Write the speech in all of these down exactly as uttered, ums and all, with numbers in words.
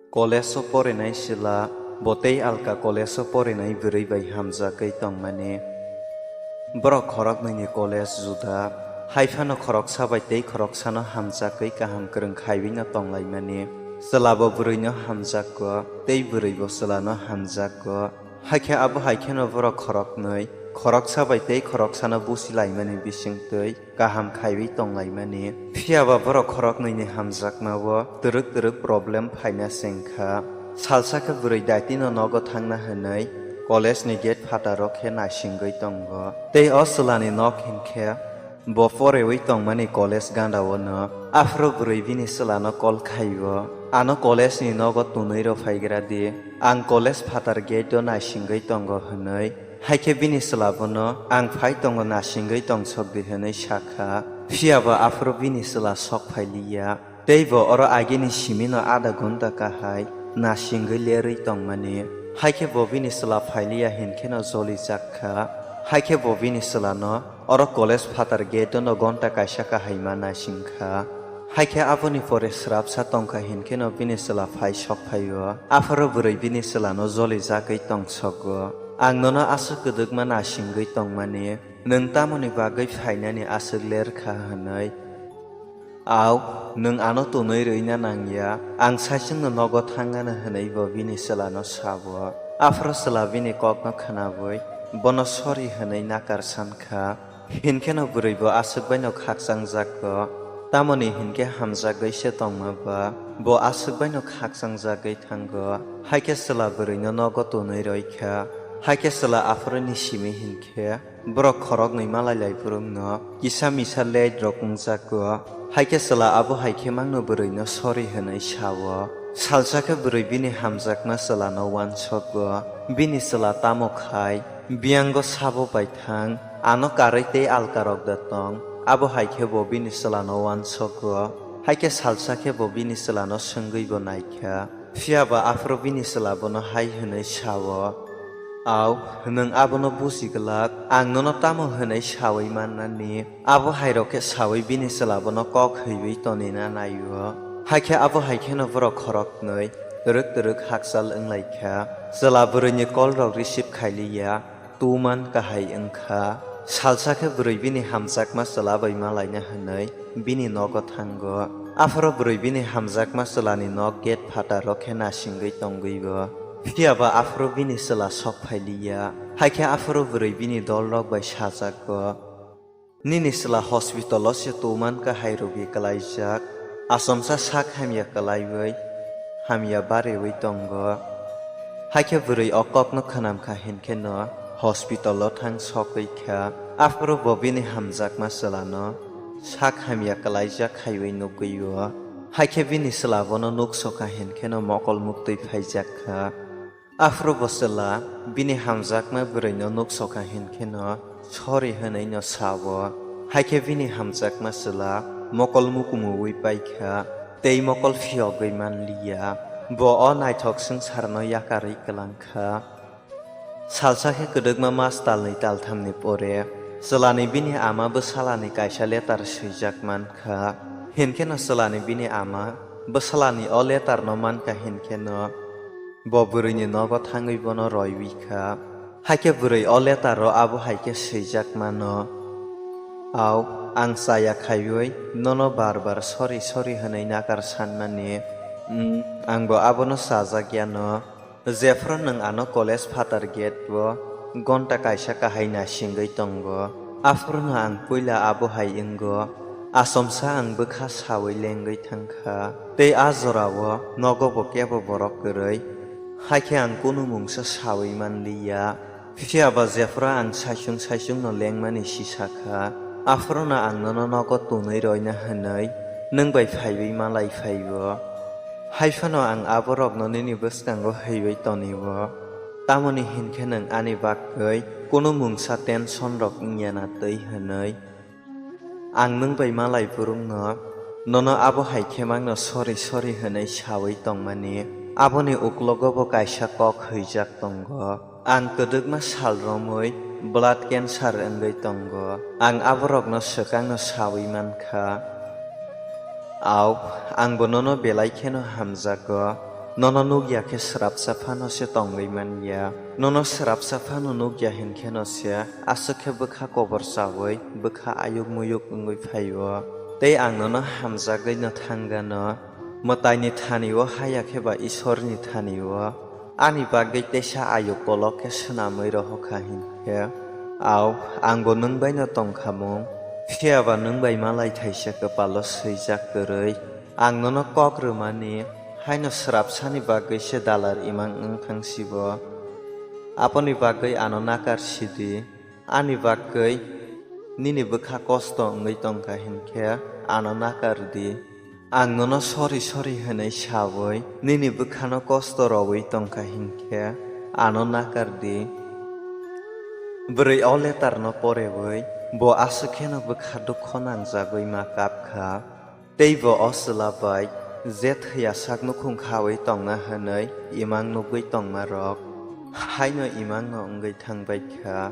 College o porinai chwla, bo tei alka college o porinai bwrwi bai hamjagwi tongmani. Borok khoroknwini college juda, hai phano khoroksa bai tei khoroksano hamjagwi kaham kwrwng khaiwi no tonglaimani. Chwla bo bwrwino hamjakgo, tei bwrwi bo chwlano hamjakgo. Hakhe abo hai kheno borok khoroknwi, khoroksa bai tei khoroksano buchilaimani bisingtwi kaham khaiwi tonglaimani. Phiya ba borok khoroknwini hamjakmao twrwk twrwk problem phaina chengkha. Salsa khe bwrwi daitino nogo thangna hwnwi college ni gate phataro khe naisingwi tongo. Tei o chwlani nok hinkhe bo porewi tongmani college gandao no. Aphuru bwrwi bini chwlano call khaio, "Ano college ni nogo tunwi rw phaigra di, ang college phatar gate o naisingwi tongo," hwnwi. Hakhe bini chwla bono, "Ang phai tongo, naisingwi tongsok di," hwnwi sakha. Phiya bo aphuru bini chwla sok phailiya. Tei bo oro agini simino adha ghonta kahai nasingwi lerwi tongmani. Hakhe bo bini chwla phailiya hinkheno jolijak kha. Hakhe bo bini chwlano oro college phatar gate-o no ghonta kaisa kahai ma naising kha. Hakhe aboni pore swrapsa tongkha hinkheno bini chwla phai sok phaio. Aphuru bwrwi bini chwlano jolijagwi tongsogo. "Ang nono aswk kwdwkma nasingwi tongmani, nwng tamoni bagwi phainani aswk ler kha?" hwnwi. "Au, nwng ano tunwi rwina nangya, ang saichungno nogo thangano," hwnwi bo bini chwlano sao. Aphuru chwla bini kokno khnaui bono sorry hwnwi nakar san kha. Hinkheno bwrwi bo aswk baino khakchangjago, tamoni hinkhe hamjagwi se tongma ba bo aswk baino khakchangjagwi thango. Hakhe chwla bwrwino nogo tunwi roi kha. Hakhe chwla aphuruni simi hinkhe borok khoroknwi malai lai phurungno kisa misa late rok wngjago. Hakhe chwla abo hai khe mangno bwrwino sorry hwnwi sao. Salsa khe bwrwi bini hamjakma chwlano uansogo. Bini chwla tamo khai, "Biyango sabo bai thang, ano karwi tei alkarok da tong?" Abo hai khe bo bini chwlano uansogo. Hakhe salsa khe bo bini chwlano swngwi bo naikha. Phiya ba aphuru bini chwla bono hai hwnwi sao, "Au, nwng abono buji glak, ang nono tamo hwnwi saui mannani?" Abo hai rok khe saui bini chwla bono kok hwiwi tonina naio. Hakhe abo hai kheno borok khoroknwi twrwk twrwk hakchal wnglaikha. Chwla bwrwini call rok receive khailiya, tuman kahai wngkha. Salsa khe bwrwi bini hamjakma chwla bai malaina hwnwi bini nogo thango. Aphuru bwrwi bini hamjakma chwlani nok gate phataro khe nasingwi tongwi bo. Phiya ba aphuru bini chwla sok phailiya. Hakhe aphuru bwrwi bini dolrok bai sajago, "Nini chwla hospital-o se tuman kahai rogi kwlaijak, achomsa sak hamya kwlaiwi hamya barewi tongo." Hakhe bwrwi o kokno khwnamkha hinkheno hospital-o thang sokwi kha. Aphuru bo bini hamjakma chwlano sak hamya kwlaijak khaiwi nukgwio. Hakhe bini chwla bono nuksokha hinkheno mokol muktwi phaijak kha. Aphuru bo chwla bini hamjakma bwrwino nuksokha hinkheno sorry hwnwino sao. Hakhe bini hamjakma chwla mokol mukumuwi paikha, tei mokol phiyogwi manliya. Bo o naithok swngcharno yakarwi kwlangkha. Salsa khe kwdwkma mas talnwi talthamni pore, chwlani bini ama bwsalani kaisa letter swijak mankha. Hinkheno chwlani bini ama bwsalani o letterno mankha hinkheno bo bwrwini nogo thangwi bono roiwi kha. Hakhe bwrwi o lettero abo hai khe swijak mano, "Au, ang chaya khaiwi nono bar bar sorry sorry hwnwi nakar sanmani. Umm, ang bo abono chajak yano. Jephru nwng ano college phatar gate-o gonta kaisa kahai nasingwi tongo, aphruno ang puila abo hai wngo. Achomsa ang bwkha saui lengwi thangkha, tei a jorao nogo bo kebo borok kwrwi, hakhe ang kunu mungsa saui manliya. Phiya ba jephru ang saichung saichungno lengmani sisakha, aphruno ang nono nogo tunwi roina hwnwi nwng bai phaiwi malai phaio. Hai phano ang aborokno nini bwskango haiwi tonio, tamoni hinkhe nwng ani bagwi kunu mungsa tension rok wngya na twi hwnwi. Ang nwng bai malai phurungno nono abo hai khe mangno sorry sorry hwnwi saui tongmani, aboni uklogo bo kaisa kok hwijak tongo. Ang kwdwkma sal romwi blood cancer wngwi tongo. Ang aborokno swkangno saui mankha. Au, ang bo nono belai kheno hamjago. Nono nukya khe srapsa phano se tongwi man ya. Nono srapsa phano nukya hinkhe no se aswk khe bwkha kobor chaui bwkha ayuk muyuk wngwi phaio. Tei ang nono hamjagwi no thangano. Mwtaini thani-o haya khe ba Isorni thani-o ani bagwi teisa ayuk kolok khe swnamwi rohokha hinkhe, au, angbo nwng bai no tongkha mung, phiya ba nwng bai malai thaisa kwpalo swijak kwrwi. Ang nono kok rwmani haino srapsani bagwi se dalar imang wng thang sibo. Aboni bagwi ano nakar sidi, ani bagwi nini bwkha kosto wngwi tongkha hinkhe ano nakar di. Ang nono sori sori hwnwi saui nini bwkhano kosto roui tongkha hinkhe ano nakar di. Bwrwi o letter no poreui bo aswk kheno bwkha dukho nangjagwi ma kap kha. Tei bo o chwla bai je thwiya sak nukhung khaui tongna hwnwi imang nugwi tongma rok haino imang no wngwi thang bai kha.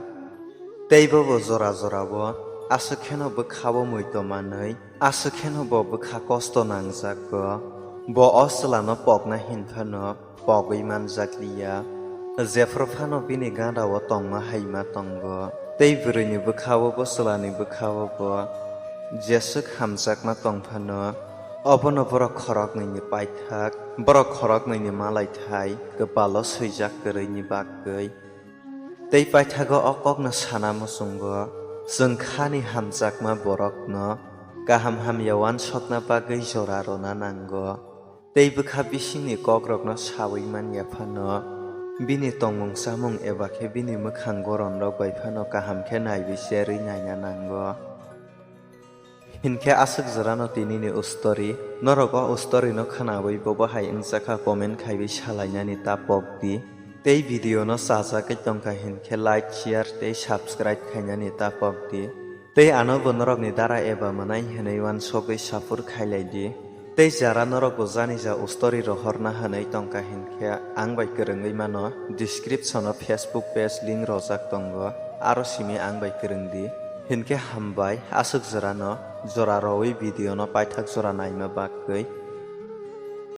Tei bo bo jora jora o aswk kheno bwkha o muito manwi aswk kheno bo bwkha kosto nangjago. Bo o chwla no pokna hin phano pogwi manjakliya. Jephru phano bini gana o tongma hai ma tongo. Tei bwrwini bwkha o bo chwlani bwkha o bo jeswk hamjakma tong phano, obono borok khoroknwini paithak, borok khoroknwini malaithai kwpalo swijak kwrwini bagwi. Tei paithago o kokno sana muchungo, chwng khani hamjakma borokno kaham hamya uansukna bagwi jora rwna nango. Tei bwkha bisingni kokrokno saui man ya phano, bini tongmung chamung eba khe bini mwkhang goronrok bai phano kaham khe naiwi cherwi naina nango. Hinkhe aswk jorano tinini o story. Norok o story no khwnaui bobo hai wngjakha comment khaiwi salainani ta pok di. Tei video no chajagwi tongkha hinkhe like, share tei subscribe khainani ta pok di. Tei ano bo norokni dara eba mwnai hwnwi uansugwi sapur khailai di. Tei jara norok bo jani ja o story rohorna hwnwi tongkha hinkhe ang bai kwrwngwi mano, description o Facebook page link rojak tongo, aro simi ang bai kwrwng di. Hinkhe hambai, aswk jorano jora roui video no paithak jora naima bagwi.